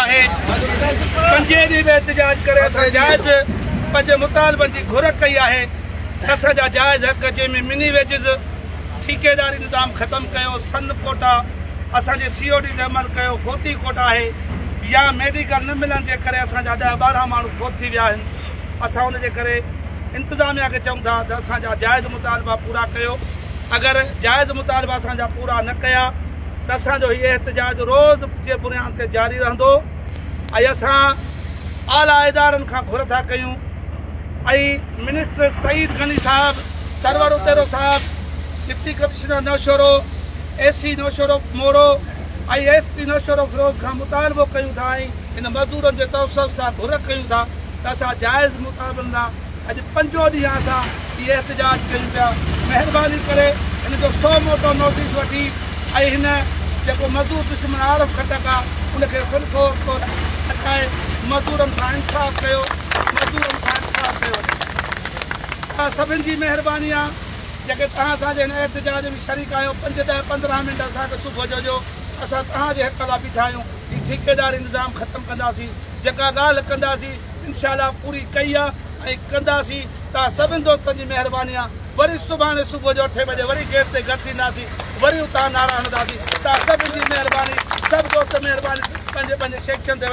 آهي. پنجين ڏينهن به احتجاج ڪري اسان جائز پنهنجي مطالبن جي گهر ڪئي آهي. اسان جا جائز حق جنهن ۾ مني ويجز، ٺيڪيداري نظام ختم ڪيو، سن ڪوٽا، اسان جي سي او ڊي تي عمل ڪيو، فوتي ڪوٽا آهي يا ميڊيڪل نه ملڻ جي ڪري اسان جا ڏهه 12 ماڻهو فوت ٿي ويا آهن. اسان ان جي ڪري انتظاميا کي چئون ٿا ته اسان جا جائز مطالبا پورا ڪيو. اگر جائز مطالبا اسان جا پورا نه ڪيا ته اسان جو هي احتجاج روز جي بنياد تي جاري رهندو ۽ اسان اعليٰ ادارن کان گهر ٿا ڪيون ۽ منسٽر سعيد غني صاحب، سرور اتيرو صاحب، deputy commissioner Naushahro, A C Naushahro Moro ۽ S P Naushahro Feroze کان مطالبو ڪيون ٿا ۽ هن مزدورن جي توسط سان گهر ڪيون ٿا ته اسان جائز مطالبن لاء اڄ پنجون ڏينهن اسان هي احتجاج ڪيون پيا، مهرباني ڪري هن جو سو موٽو نوٽيس وٺي ۽ هن جيڪو مزدور دشمن عارف خٽڪ آ ان کي فل فور طور هٽائي مزدورن سان انصاف ڪيو، مزدورن سان انصاف ڪيو وڃي. توهان سڀن جي مهرباني آ جيڪي توهان اسان جي هن احتجاج ۾ شريڪ آهيو، پنج ڏهه 15 منٽ اسان کي صبح جو ڏيو، اسان توهان جي حق لاء بيٺا آهيون، هي ٺيڪيداري نظام ختم ڪنداسين، جيڪا ڳالهه ڪنداسين انشاء الله پوري ڪئي آ ۽ ڪنداسين. توهان سڀن دوستن جي مهرباني آ. وري سڀاڻي صبح جو اٺين بجي وري گيٽ تي گڏ ٿينداسين وري اتان نعرا هڻنداسين. توهان سڀن جي مهرباني. سڀ دوست مهرباني پنهنجي پنهنجي سيڪشن تي.